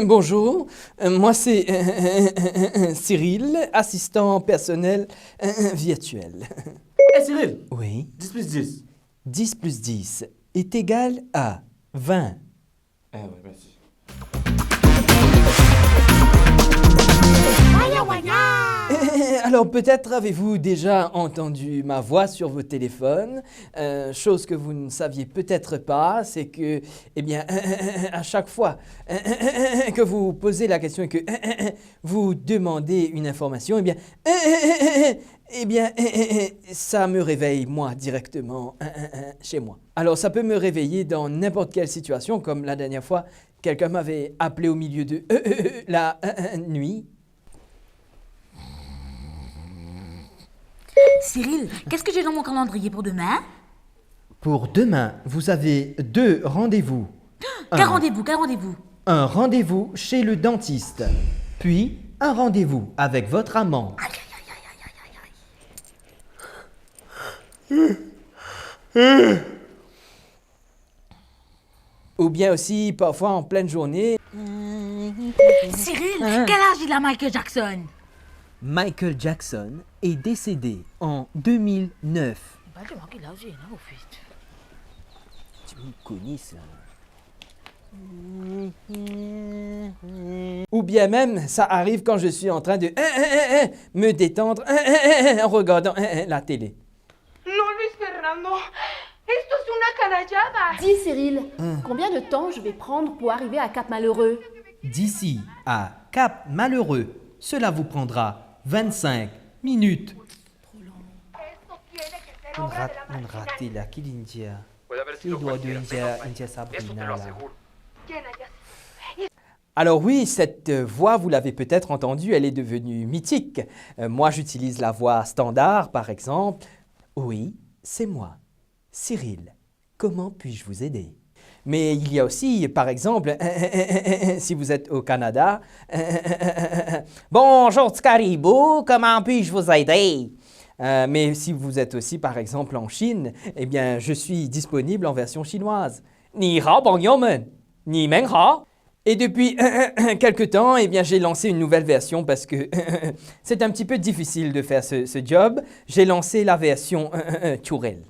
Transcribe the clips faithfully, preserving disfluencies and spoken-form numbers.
Bonjour, euh, moi c'est, euh, Cyril, assistant personnel, euh, virtuel. Eh, Cyril, oui. Dix plus dix. Dix plus dix est égal à vingt. Eh ouais, merci. Alors peut-être avez-vous déjà entendu ma voix sur vos téléphones. Euh, chose que vous ne saviez peut-être pas, c'est que, eh bien, à chaque fois que vous posez la question et que vous demandez une information, eh bien, eh bien, ça me réveille, moi, directement, chez moi. Alors, ça peut me réveiller dans n'importe quelle situation, comme la dernière fois, quelqu'un m'avait appelé au milieu de la nuit. Cyril, qu'est-ce que j'ai dans mon calendrier pour demain ? Pour demain, vous avez deux rendez-vous. Quel rendez-vous ? Quel rendez-vous ? Un rendez-vous chez le dentiste, puis un rendez-vous avec votre amant. Aïe, aïe, aïe, aïe, aïe, aïe, aïe. Ou bien aussi, parfois en pleine journée. Cyril, quel âge il a Michael Jackson ? Michael Jackson est décédé en deux mille neuf. Ba, demann ki laz li ena, au fait. Dimoun kone sa. Ou bien même, ça arrive quand je suis en train de, hein, hein, hein, hein, me détendre, hein, hein, hein, hein, en regardant, hein, hein, la télé. Non, Luis Fernando, esto es una canallada. Dis, Cyril, combien de temps je vais prendre pour arriver à Cap Malheureux ? D'ici à Cap Malheureux, cela vous prendra vingt-cinq minutes. Monn rat, monn rate la, ki linn dir? Ki dwa dir, inn dir Sabrina la? Alors oui, cette voix, vous l'avez peut-être entendue, elle est devenue mythique. Euh, moi, j'utilise la voix standard, par exemple. Oui, c'est moi, Cyril. Comment puis-je vous aider ? Mais il y a aussi, par exemple, si vous êtes au Canada, bonjour, ti karibou, comment puis-je vous aider ? Euh, mais si vous êtes aussi, par exemple, en Chine, eh bien, je suis disponible en version chinoise. Ni hao, bonjour, man. Ni meng hao. Et depuis quelque temps, eh bien, j'ai lancé une nouvelle version parce que c'est un petit peu difficile de faire ce, ce job. J'ai lancé la version Tourelle.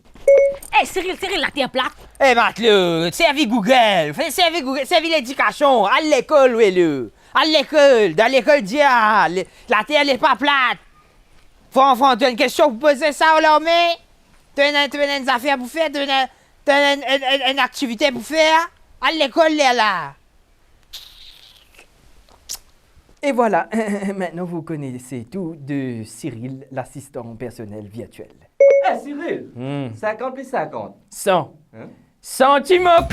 Eh, Cyril, Cyril, later plat. Eh, matlou, servi Google, fer servi Google, servi ledikasion, al lekol, we le. Al lekol, dan lekol dir, ah, le, later le pa plat. Fran, Fran, to ena enn kestion pou poze sa, ou larme? To ena, to ena enn zafer pou fer, to ena, to ena enn, enn, enn, enn aktivite pou fer? Al lekol, lerla. Et voilà, maintenant vous connaissez tout de Cyril, l'assistant personnel virtuel. Eh, Cyril, hmm, cinquante plus cinquante. Cent. Hein? Cent, ti mok.